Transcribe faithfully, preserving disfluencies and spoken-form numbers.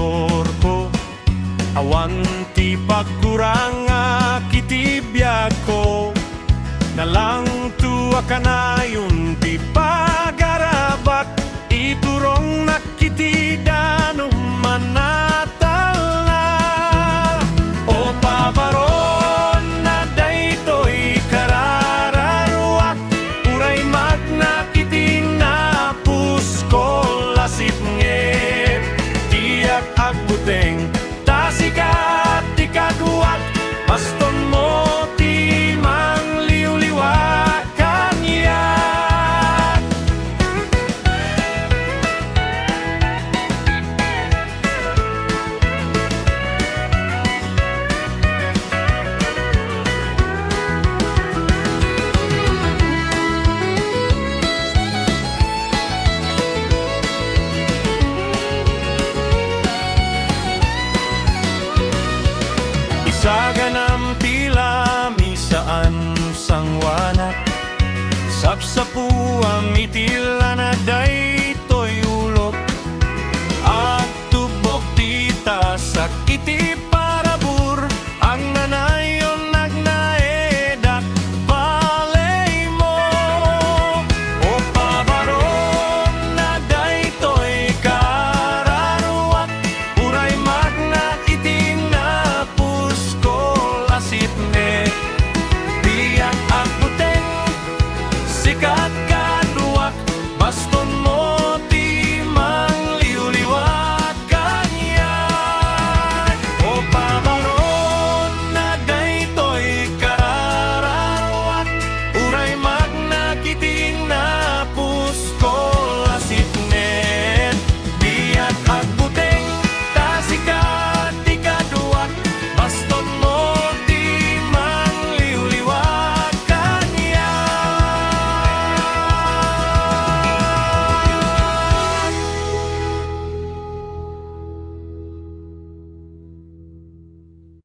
Korko, awan ti pagkurangak iti biagko. Nalangto a kanayon ti pagarabak, iturongnak iti danum a natalna. O pabaron a daytoy karararuak, uray magnak iti napusko a sipnget, diak agbuteng. Ta sika ti kaduak, bastonmo ti mangliwliwa kaniak. Isaganam ti lamisaan, sangoanak, sapsapuam iti lana, day